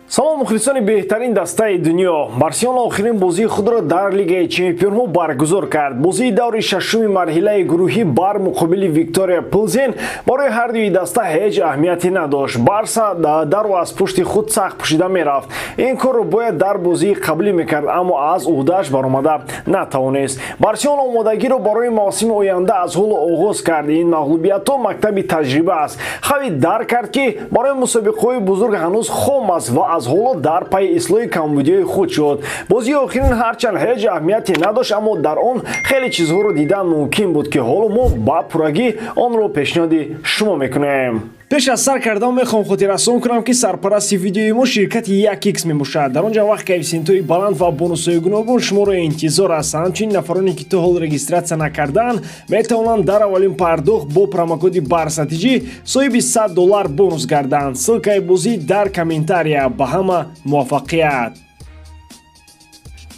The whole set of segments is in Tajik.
Салом, мухлисони беҳтарин дастаи дунё! Барселона охирин бозии худро дар Лигаи чемпионҳо баргузор кард. Бозии даври шашуми марҳилаи гурӯҳӣ бар муқобили Виктория Плзен барои ҳар дуи даста ҳеҷ аҳамияте надошт. Барса дару аз пушти худ сахт пӯшида мерафт. Ин корро бояд дар бозии қаблӣ мекард, аммо аз уҳдааш баромада натавонист. Барселона омодагиро барои мавсими оянда аз ҳоло оғоз кард. Ин мағлубиятҳо мактаби таҷриба аст. Хави дарк кард, ки барои мусобиқаҳои бузург ҳанӯз хом аст ва аз ҳоло дар пайи ислоҳи камбудиҳои худ шуд. Бозии охирин ҳарчанд ҳеҷ аҳамияте надошт, аммо дар он хеле чизҳоро дидан мумкин буд, ки ҳоло мо ба пуррагӣ онро пешниҳоди шумо мекунем. Пеш аз сар кардан мехоҳам хотиррасон кунам, ки сарпарасти видеои мо ширкати 1X мебошад. Дар он ҷо вақт коэффисиентҳои баланд ва бонусҳои гуногун шуморо интизор аст. Ҳамчунин нафароне, ки то ҳол регистрация накардаанд, метавонанд дар аввалин пардохт бо промокоди БАРСАТИҷӣ соҳиби 100 доллар бонус гарданд. Ссылкаи бозӣ дар комментария. Ба ҳама муваффақият!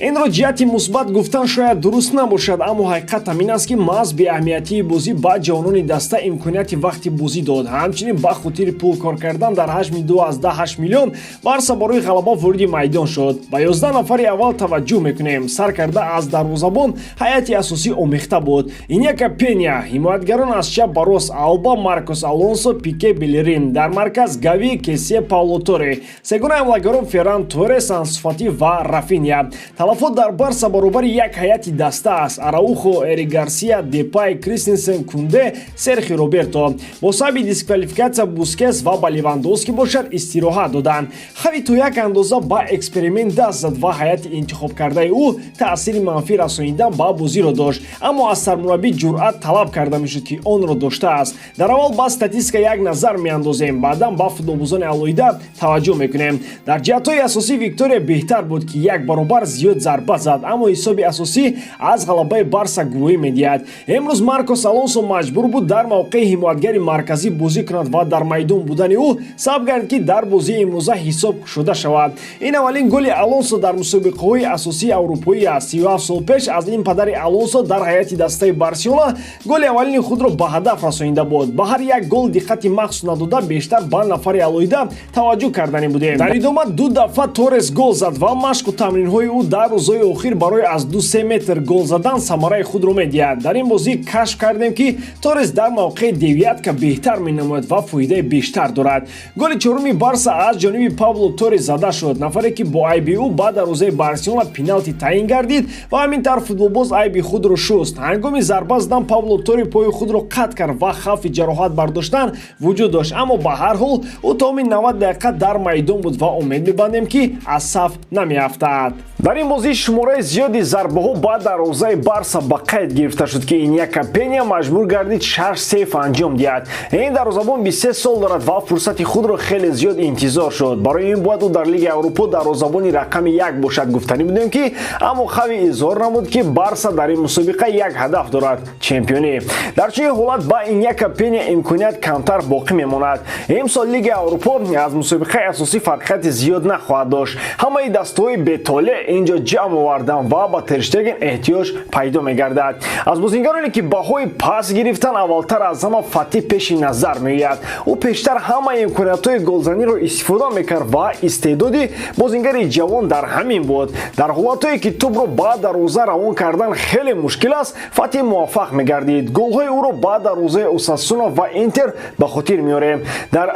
Инро ҷиҳати мусбат гуфтан шояд дуруст набошад, аммо ҳақиқат ҳамин аст, ки маҳз беаҳамиятии бозӣ ба ҷавонони даста имконияти вақти бозӣ дод. Ҳамчунин ба хотири пул кор кардан дар ҳаҷми 2,8 миллион Барса барои ғалаба вориди майдон шуд. Ба 11 нафари аввал таваҷҷӯҳ мекунем. Сар карда аз дарвозабон ҳайати асосӣ омехта буд. Иньяки Пеня, ҳимоятгарон аз чап ба рост Алба, Маркос Алонсо, Пике, Белерин, дар марказ Гави, Кесе, Пауло Торе, сегона ҳамлагарон Ферран Торрес, Ансу Фати ва Рафиня. Талафот дар Барса баробари як ҳайати даста аст: Араухо, Эрик Гарсия, Депай, Кристенсен, Кунде, Серхи Роберто. Бо сабаби дисквалификатсия Бускес ва ба Левандовски бошад истироҳат доданд. Хави то як андоза ба эксперимент даст зад ва ҳайати интихобкардаи ӯ таъсири манфӣ расонидан ба бозиро дошт, аммо аз сармураббӣ ҷуръат талаб карда мешуд, ки онро доштааст. Дар аввал ба статистика як назар меандозем, баъдан ба футболбозони алоҳида таваҷҷӯҳ мекунем. Дар ҷиҳатҳои асосӣ Виктория беҳтар буд, ки як баробар зиёд зарба зад, аммо ҳисоби асосӣ аз ғалабаи Барса гувоҳӣ медиҳад. Имрӯз Маркос Алонсо маҷбур буд дар мавқеи ҳимоятгари марказӣ бозӣ кунад ва дар майдон будани ӯ сабаб гардид, ки дар бозии имрӯза ҳисоб кушода шавад. Ин аввалин голи Алонсо дар мусобиқаҳои асосии аврупоӣ аст. 37 сол пеш аз ин падари Алонсо дар ҳайати дастаи Барселона голи аввалини худро ба ҳадаф расонида буд. Ба ҳар як гол диққати махсус надода, бештар ба нафари алоҳида таваҷҷӯҳ карданӣ будем. Дар идома ду дафъа Торрес гол зад ва машқу тамринҳои ӯ дар рӯзҳои охир барои аз 2-3 метр гол задан самараи худро медиҳад. Дар ин бозӣ кашф кардем, ки Торрес дар мавқеи девятка беҳтар менамояд ва фоидаи бештар дорад. Голи чоруми Барса аз ҷониби Пабло Торрес зада шуд, нафаре ки бо айби ӯ ба дарвозаи Барселона пеналти таъин гардид ва ҳамин тавр футболбоз айби худро шуст. Ҳангоми зарба задан Пабло Торре пои худро қатъ кард ва хавфи ҷароҳат бардоштан вуҷуд дошт, аммо ба ҳар ҳол ӯ тамоми 90 дақиқа дар майдон буд ва умед мебандем, ки аз саф намеафтад. Дар ин бозӣ шумораи зиёди зарбаҳо ба дарвозаи Барса ба қайд гирифта шуд, ки Иньяки Пеня маҷбур гардид шаш сейв анҷом диҳад. Ин дарвозабон 23 сол дорад ва фурсати худро хеле зиёд интизор шуд. Барои ин бояд ӯ дар Лигаи Аврупо дарвозабони рақами як бошад, гуфтанӣ будем ки, аммо Хави изҳор намуд, ки Барса дар ин мусобиқа як ҳадаф дорад: чемпионӣ. Дар чунин ҳолат ба Иньяки Пеня имконият камтар боқӣ мемонад. Имсол Лигаи Аврупо аз мусобиқаи асосӣ фарқияти зиёд нахоҳад дошт. Ҳамаи дастаҳои бетолеъ инҷо ҷамъ оварданд ва ба Терштеген эҳтиёҷ пайдо мегардад. Аз бозингароне, ки баҳои пас гирифтан, аввалтар аз ҳама Фатӣ пеши назар меояд. Ӯ пештар ҳамаи имкониятҳои голзаниро истифода мекард ва истеъдоди бозингари ҷавон дар ҳамин буд. Дар ҳолатҳое, ки тӯбро ба дарвоза равон кардан хеле мушкил аст, Фатӣ муваффақ мегардид. Голҳои ӯро ба дарвозаи Осасуна ва Интер ба хотир меорем. Дар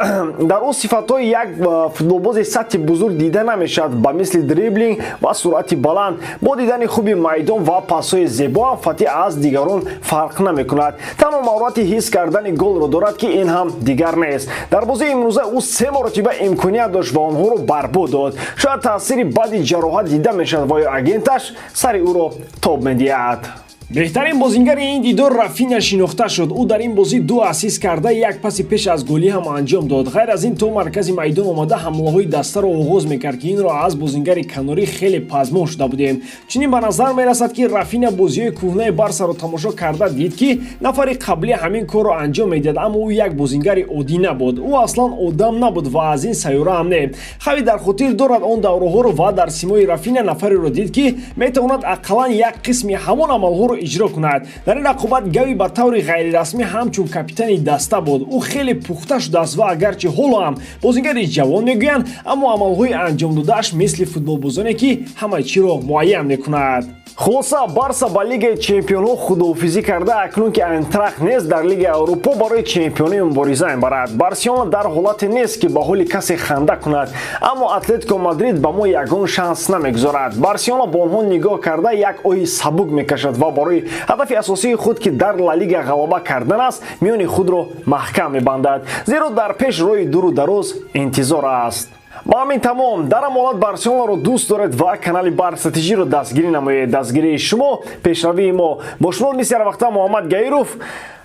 ӯ сифатҳои як футболбози сатҳи бузург дида намешавад, ба мисли дриблинг ва суръати баланд. Бо дидани хуби майдон ва пасҳои зебо ҳам Фатӣ аз дигарон фарқ намекунад. Танҳо маҳорати ҳис кардани голро дорад, ки ин ҳам дигар нест. Дар бозии имрӯза ӯ се маротиба имконият дошт ва онҳоро барбод дод. Шояд таъсири бади ҷароҳат дида мешавад ва ё агенташ сари ӯро тоб медиҳад. Беҳтарин бозингари ин дидор Рафиня шинохта шуд. Ӯ дар ин бозӣ ду ассист карда, як паси пеш аз голӣ ҳам анҷом дод. Ғайр аз ин, то маркази майдон омада, ҳамлаҳои дастаро оғоз мекард, ки инро аз бозингари канорӣ хеле пазмон шуда будем. Чунин ба назар мерасад, ки Рафиня бозиҳои кӯҳнаи Барсаро тамошо карда дид, ки нафари қаблӣ ҳамин корро анҷом медиҳад, аммо ӯ як бозингари оддӣ набуд. Ӯ аслан одам набуд ва аз ин сайёра ҳам не. Хави дар хотир дорад он давраҳоро ва дар симои Рафиня нафареро дид, ки метавонад ақаллан як қисми ҳамон амалҳоро вазифаҳоро иҷро кунад. Дар ин рақобат Гави ба таври ғайрирасмӣ ҳамчун капитани даста буд. Ӯ хеле пухта шудааст ва агарчи ҳоло ҳам бозигари ҷавон мегӯянд, аммо амалҳои анҷомдодааш мисли футболбозоне, ки ҳамаи чиро муайян мекунад. Хулоса, Барса ба Лигаи чемпионҳо худоҳофизӣ карда, акнун ки Айнтрахт нест, дар Лигаи Аврупо барои чемпионӣ мубориза мебарад. Барселона дар ҳолате нест, ки ба ҳоли касе ханда кунад, аммо Атлетико Мадрид ба мо ягон шанс намегузорад. Барселона бо онҳо нигоҳ карда, як оҳи сабук мекашад ва барои ҳадафи асосии худ, ки дар Ла Лига ғалаба кардан аст, миёни худро маҳкам мебандад, зеро дар пеш роҳи дуру дароз интизор аст. Ба ҳамин тамом. Дар ҳамолат Барселонаро дӯст доред ва канали Барса ТЖ-ро дастгирӣ намоед. Дастгирии шумо — пешравии мо. Бо шумо мисли ҳар вақта Муҳаммад Гаиров.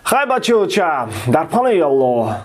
Хай, бачаоча, дар панои Аллоҳ.